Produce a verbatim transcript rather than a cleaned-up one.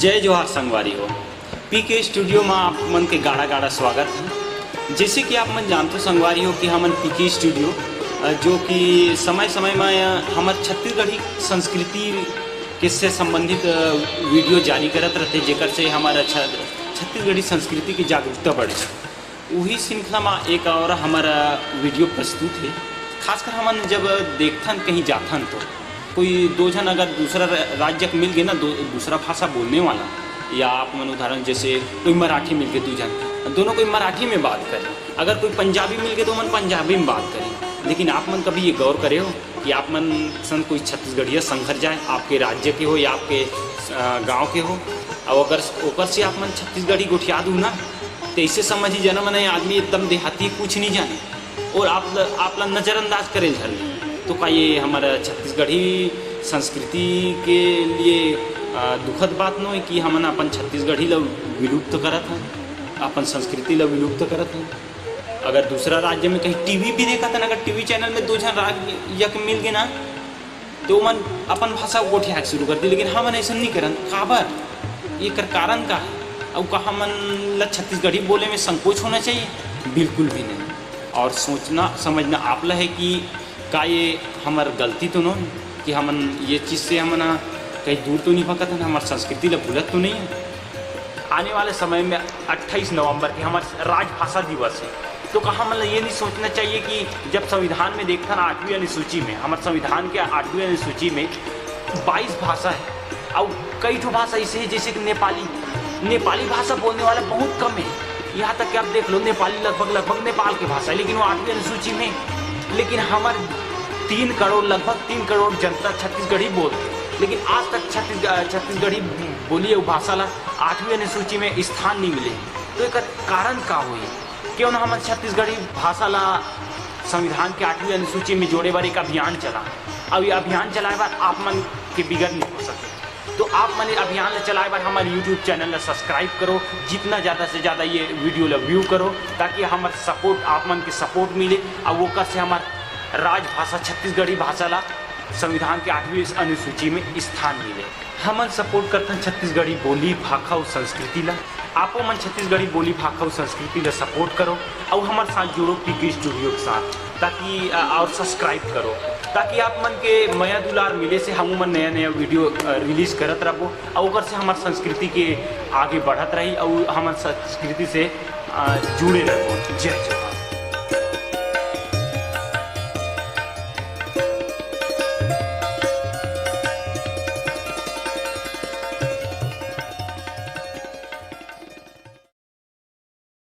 जय जोहार संगवारी हो। पीके स्टूडियो में आप मन के गाड़ा गाड़ा स्वागत है। जैसे कि आप मन जानते हो संगवारी हो कि हमन पीके स्टूडियो, अ, जो कि समय समय में, अ, हमर छत्तीसगढ़ी संस्कृति के से संबंधित, अ, वीडियो जारी करत रहते, जेकर से हमर अच्छा छत्तीसगढ़ी संस्कृति की जागरूकता बढ़े। उही श्रृंखला में एक और हमर वीडियो प्रस्तुत है। खासकर हमन जब देखथन कहीं जाथन तो कोई दो झन अगर दूसरा र-, राज्य के मिल गए ना, दो, दूसरा भाषा बोलने वाला, या आप मन उदाहरण जैसे कोई मराठी मिल गए दो झन, दोनों कोई मराठी में बात करें, अगर कोई पंजाबी मिल गए तो मन पंजाबी में बात करें। लेकिन आप मन कभी ये गौर करे हो कि आप मन संग कोई छत्तीसगढ़िया संघर जाए, आपके राज्य के हो या आपके, अ, गांव के हो, और अगर ओकर से आप मन छत्तीसगढ़ी गोठिया दू ना, तो ऐसे समझ ही जाना मने आदमी एकदम देहाती, कुछ नहीं जाने और आप ल-, आप ला नज़रअंदाज करे धर ले। तो का ये हमारा छत्तीसगढ़ी संस्कृति के लिए, अ, दुखद बात नो है कि हमन अपन छत्तीसगढ़ी ला विलुप्त करत हन, अपन संस्कृति ला विलुप्त करत हन? अगर दूसरा राज्य में कहीं टीवी भी देखत हन, अगर टीवी चैनल में दो झन राज्य के मिल गए ना, तो मन अपन भाषा गोठियाए के शुरू कर दी, लेकिन हमन ऐसा नहीं करन। काबर? एकर कारण का है? अउ का हमन ला छत्तीसगढ़ी बोले में संकोच होना चाहिए? बिल्कुल भी नहीं। और सोचना समझना आप ला है कि का ये हमर गलती तो नो है कि हमन ये चीज़ से हमन कहीं दूर तो नहीं भगत हन, हमर संस्कृति ला भूलत तो नहीं है? आने वाले समय में अट्ठाईस नवंबर के हमर राजभाषा दिवस है, तो का हमन ला ये नहीं सोचना चाहिए कि जब संविधान में देखथन आठवीं अनुसूची में, हमर संविधान के आठवीं अनुसूची में बाईस भाषा है, अउ कई ठो भाषा ऐसे है जैसे कि नेपाली, नेपाली भाषा बोलने वाला बहुत कम है। यहाँ तक कि आप देख लो, नेपाली लगभग, लगभग नेपाल के भाषा है, लेकिन वो आठवीं अनुसूची में। लेकिन हमर तीन करोड़, लगभग तीन करोड़ जनता छत्तीसगढ़ी बोलथे, लेकिन आज तक छत्तीसगढ़, छत्तीसगढ़ी बोली अउ भाषा ला आठवीं अनुसूची में स्थान नहीं मिले। तो एकर कारण का होही? क्यों ना हमन छत्तीसगढ़ी भाषा ला संविधान के आठवीं अनुसूची में जोड़े बर एक अभियान चला। अब ये अभियान चलाए बर आप मन के बिगर नहीं हो सके। तो आप मन ये अभियान ला चलाए बर हमर YouTube चैनल ला सब्सक्राइब करो, जितना ज़्यादा से ज़्यादा ये वीडियो ला व्यू करो, ताकि हमर सपोर्ट, आप मन के सपोर्ट मिले, अउ ओकर से हमर राजभाषा छत्तीसगढ़ी भाषा ला संविधान के आठवीं अनुसूची में स्थान मिले। हमन सपोर्ट करथन छत्तीसगढ़ी बोली, भाखा अउ संस्कृति ला। आपो मन छत्तीसगढ़ी बोली, भाखा अउ संस्कृति ला सपोर्ट करो, अउ हमर साथ जुड़ो पीके स्टूडियो के साथ, ताकि, अ, और सब्सक्राइब करो, ताकि आप मन के मया दुलार मिले से हमू मन नया नया वीडियो, अ, रिलीज करत रहबो, अउ ओकर से हमर संस्कृति के आगे बढ़त रही, अउ हमर संस्कृति से, अ, जुड़े रहबो। जय जोहार।